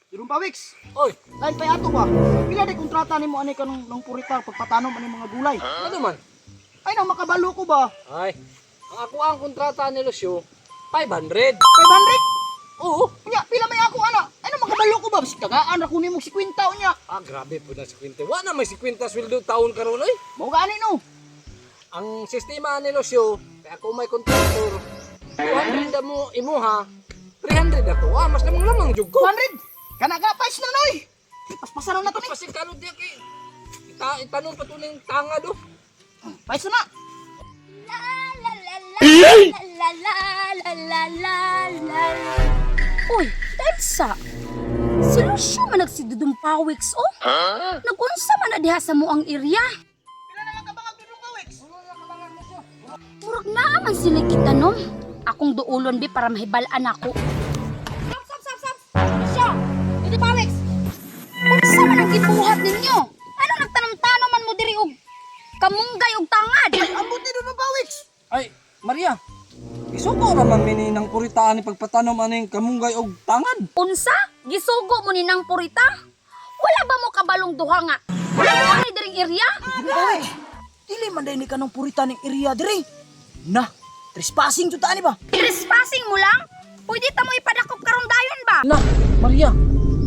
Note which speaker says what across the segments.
Speaker 1: Durong Pawiks.
Speaker 2: Oy,
Speaker 1: Lain pay ato ba? Pila day kontrata nimo ani kanong nang purita pagpatanom ani mga gulay?
Speaker 2: Ano man?
Speaker 1: Ay nang makabalo ko ba?
Speaker 2: Ay, ang ako ang kontrata ni Lucio, 500.
Speaker 1: 500?
Speaker 2: Oo.
Speaker 1: Unya, pila may ako ana? Ay nang makabalo ko ba? Bisag tagaan ra ko nimo 50 unya.
Speaker 2: Ah, grabe po na 50. Wa na may 50 sweldo taon karon oy.
Speaker 1: Mao gani no.
Speaker 2: Ang sistema ni Lucio, kaya ako may kontraktor, 200 na mo imuha, 300 ako. Ah, mas lamang lamang jud ko.
Speaker 1: 200. Kana ka pais na noy. Paspasan na to ni.
Speaker 2: Kasi kalod diya kay itanong pa to ning tanga do.
Speaker 1: Pais na.
Speaker 3: La la la la la la la la la la. Uy, Elsa. Si Lucio man nagsidudong pawiks, oh. Nagunsa man na diha sa mo ang area.
Speaker 1: Pila na lang ka bangag, Dudong Pawiks?
Speaker 3: Murag naa man sila kitanom. Akong duulon bi para mahibalaan ako. Stop, stop, stop, stop. Lucio, Dudong Pawiks. Unsa man ang gibuhat ninyo? Ano nagtanom-tanom man mo diri og kamunggay og tangad?
Speaker 1: Ambot ni Dudong Pawiks.
Speaker 2: Ay, Maria. Isugo ra man mini ng puritaan ni pagpatanom aning kamunggay og tangad.
Speaker 3: Unsa? Gisugo mo ni nang purita? Wala ba mo kabalong duha nga? Wala mo ni diring area?
Speaker 1: Dudong Pawiks. Dili man day ni kanong purita ning area diri. Na, trespassing jud ta ani ba?
Speaker 3: Trespassing mo lang? Pwede ta mo ipadakop karong dayon ba?
Speaker 2: Na, Maria.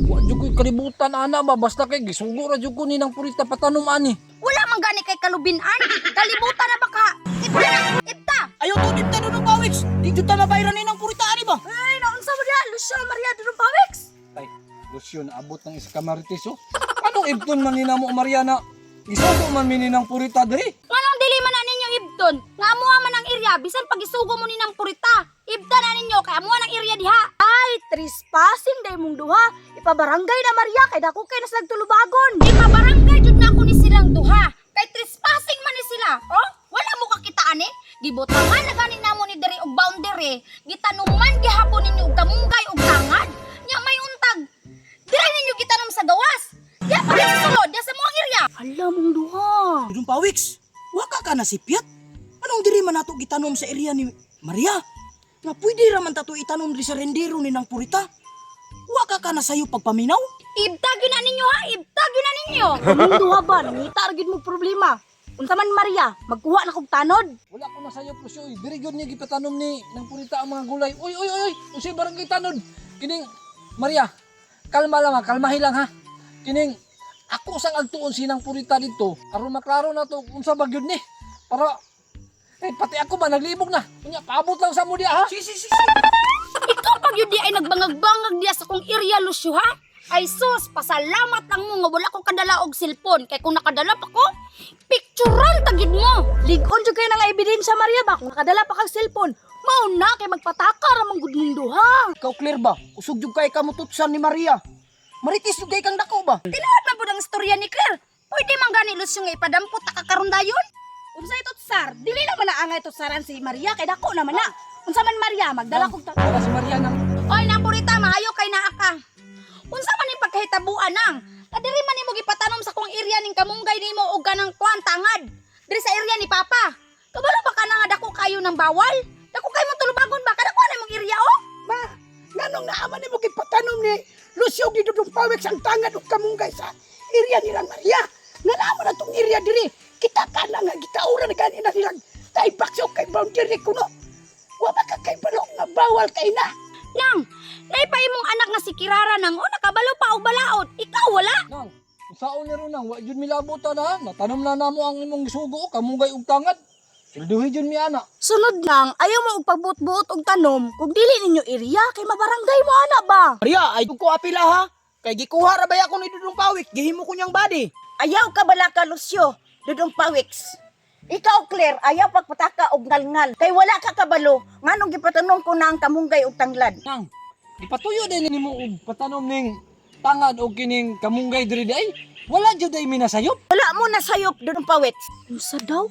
Speaker 2: Wa jud ko'y kalibutan ana ba basta kay gisugo ra jud ko ni ng purita patanom ani.
Speaker 3: Wala man gani kay kalubinan. Kalibutan na baka. Ibta na! Ibta!
Speaker 1: Ayaw to dipta, Dudong Pawiks. Di jud ta mabayran ni ng purita ani ba?
Speaker 3: Ay, naunsa mo diha? Lucio Maria Dudong Pawiks?
Speaker 2: Ay, Lucio, naabot ng isa ka marites, oh. Anong ibton man ni namo, Maria, na isugo man mi ni ng purita diri?
Speaker 3: Nganong dili man na ninyo ibton? Nga amuha man ang area bisan pag isugo mo ni ng purita. Ibta na ninyo kay amuha ng area diha.
Speaker 4: Ay, trespassing day mong duha. Ipabarangay na Maria kay dako kay nas nagtulubagon.
Speaker 3: Ipabarangay jud na ako ni silang duha. Kay trespassing man ni sila. Oh, wala mo kakitaan eh. Gibutangan na gani namo ni diri og boundary. Gitanuman gihapon ninyo og kamunggay og tangad. Nya may untag. Diri ninyo gitanom sa gawas. Diya pa sa sulod, diya sa muang area.
Speaker 4: Ala mong duha.
Speaker 1: Dudong Pawiks, waka ka na sipyat. Anong diri man nato gitanom sa area ni Maria? Nga pwede ra man tato itanom diri sa rendero ni nang purita. Waka ka na sayo pagpaminaw?
Speaker 3: Ibtag yun na ninyo ha, ibtag yun na ninyo.
Speaker 4: Mong duha ba nangita ra gyud mo problema. Unsa man Maria, magkuha na kog tanod.
Speaker 2: Wala ko na sa'yo, Lucio. Uy. Diri gyud ni gipatanom ni ng purita ang mga gulay. Uy, uy, uy, uy, unsay barangay tanod? Kining, Maria, kalma lang ha, kalmahi lang ha. Kining, ako sang agtuon sinang purita dito. Aron maklaro na to unsa ba gyud ni. Para, eh, pati ako ba, naglibog na. Unya, paabot lang sa mo diya ha.
Speaker 1: Si si si.
Speaker 3: Ikaw pag yun di ay nagbangag-bangag diya sa kong area, Lucio ha? Ay sus, pasalamat lang mo nga wala ko kadala og cellphone. Kay kung nakadala pa ko, picturean tagid mo.
Speaker 4: Ligon jud kay nga ebidensya Maria ba kung nakadala pa kag cellphone. Mao na kay magpataka ra man gud mong duha.
Speaker 1: Ikaw clear ba? Kusog jud kay kamututsan ni Maria. Maritis jud kay kang dako ba?
Speaker 3: Tinuod man pud ang istorya ni Claire. Pwede man gani Lucio nga ipadampot ta kakaron dayon.
Speaker 4: Unsa ito tsar? Dili naman na angay tutsaran si Maria kay dako naman na. Unsa man Maria, magdala kog
Speaker 2: Wala si Maria nang
Speaker 3: Oy, napurita maayo kay naa ka. Unsa man ning pagkahitabuan nang? Kadiri man nimo gipatanom sa kong area ning kamunggay nimo og kanang kuan tangad. Diri sa area ni Papa. Kabalo ba ka na nga dako kayo ng bawal? Dako kayo mong tulubagon ba? Kada kuan na imong area oh.
Speaker 5: Ma, nganong naaman nimo gipatanom ni Lucio gi Dudong Pawex ang tangad ug kamunggay sa area nilang Maria. Nalaman na tong area diri. Kita ka na nga gitaura na gani na nilang taibak sa kay boundary kuno. Wa ba ka kay balong nga bawal kay na?
Speaker 3: Nang, naipay imong anak nga si Kirara nang oh nakabalo pa og balaod. Ikaw wala.
Speaker 2: Nang, saon ni Ronang, wa jud milabot na, natanom na namo ang imong gisugo, kamunggay og tangad. Silduhi jud mi ana.
Speaker 4: Sunod lang, ayaw mo og pagbuot-buot og tanom kung dili ninyo area kay mabarangay mo ana ba.
Speaker 1: Maria, ay ko apila ha. Kay gikuha ra ba ako ni Dudong Pawik? Gihimo ko niyang body.
Speaker 6: Ayaw ka balaka, Lucio, Dudong Pawiks. Ikaw, Claire, ayaw pagpataka og ngalngal. Kay wala ka kabalo, nganong gipatanom ko na ang kamunggay og tanglad.
Speaker 2: Nang, ipatuyo din nimo og patanom ning tangad og kining kamunggay diri di ay. Wala jud ay minasayop.
Speaker 6: Wala mo na sayop, Dudong Pawiks.
Speaker 4: Unsa daw?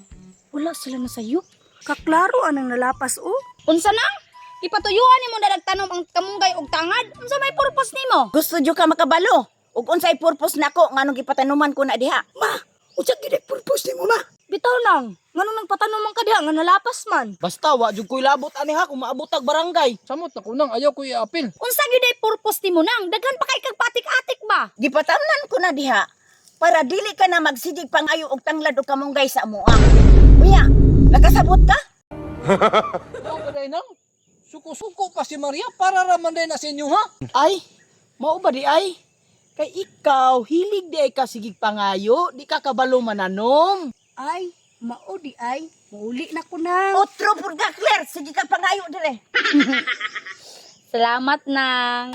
Speaker 4: Wala sila nasayop. Kaklaro anang nalapas oh.
Speaker 3: Unsa nang? Ipatuyuan nimo na nagtanom ang kamunggay og tangad? Unsa may purpose nimo?
Speaker 6: Gusto jud ka makabalo. Ug unsay purpose nako nganong gipatanuman ko na diha?
Speaker 5: Ma, unsa gid purpose nimo ma?
Speaker 4: Bitaw nang, nganong nagpatanom man ka diha nga nalapas man.
Speaker 1: Basta wa jud ko'y labot ani ha kung maabot tag barangay.
Speaker 2: Samot na ko nang ayaw ko i-appeal.
Speaker 3: Unsa gyud ay purpose nimo nang? Daghan pa kay kag patik-atik ba?
Speaker 6: Gipatamnan ko na diha para dili ka na magsigig pangayo og tanglad og kamunggay sa amoa. Unya, nakasabot ka?
Speaker 2: Mao ba day nang? Suko-suko pa si Maria para ra man day na sa inyo ha.
Speaker 1: Ay, mao ba di ay? Kay ikaw, hilig di ay ka sigig pangayo, di ka kabalo mananom.
Speaker 4: Ay, mao di ay, muuli na ko nang.
Speaker 6: Otro pud ka, Claire. Sige ka pangayo dire.
Speaker 3: Salamat nang.